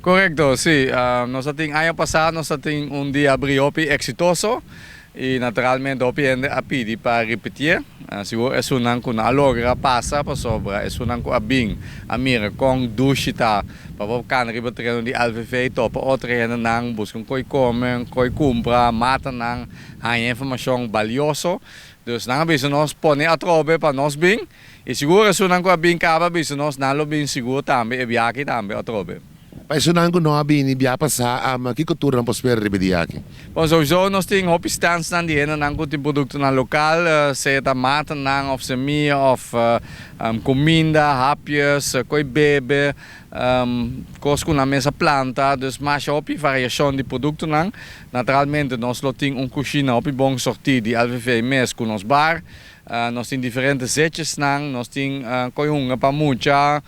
Korekto, sí. Nos a tin aña pasá nos a tin un dia habrí hopi eksitoso i naturalmente hopi hende a pidi pa ripitié. Sigur esunnan ku no a logra pasa pasobra esunnan ku a bin a mira kon dushi ta pa bo kana riba tereno di LVV, topa otro hendenan, buska un koi kome, un koi kumpra, mata nan, haña informashon balioso. Dus nan a bisa nos pone atrobe pa nos bin i sigur esunnan ku a bin kaba a bisa nos nan lo bin sigur tambe e biaha aki tambe atrobe. Pa esunnan ku no a bini biaha pasá, kiko tur nan por spera riba e dia aki? Bon, souiso nos tin hopi standsnan di hendenan ku tin produktonan lokal, sea ta matanan òf semia òf kuminda, hapjes, koi bebe, kos ku nan mes a planta. Dus masha hopi variashon di produktonan. Naturalmente nos lo tin un kushina hopi bon sortí di LVV mes ku nos bar. Nos tin diferente zetjesnan, nos tin koi hunga pa mucha.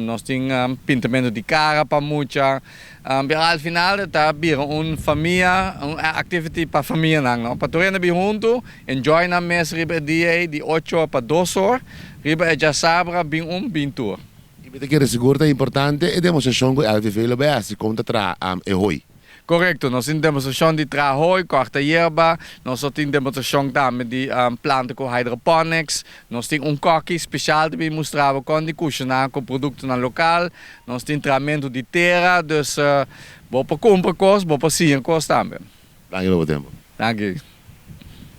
Nos tin pintamentu di kara pa mucha. Pero al final ta bira un famia, un activity pa famianan, no? Pa tur hende bin huntu, enjoy nan mes riba e dia ei di ocho or pa dos or, riba e djasabra bin un bin tur. I mi ta kere sigur ta importante e demostrashon ku LVV lo bai hasi kon ta traha e hooi. Korekto, nos tin demostrashon di traha hooi, kòrta yerba, nos lo tin demostrashon tambe di planta ku hydroponics, nos tin un kòki speshal ta bin mustra bo kon di kushiná ku produktonan lokal, nos tin trahamentu di tera, dus bo por kumpra kos, bo por siña kos tambe. Danki pa bo tempu. Danki.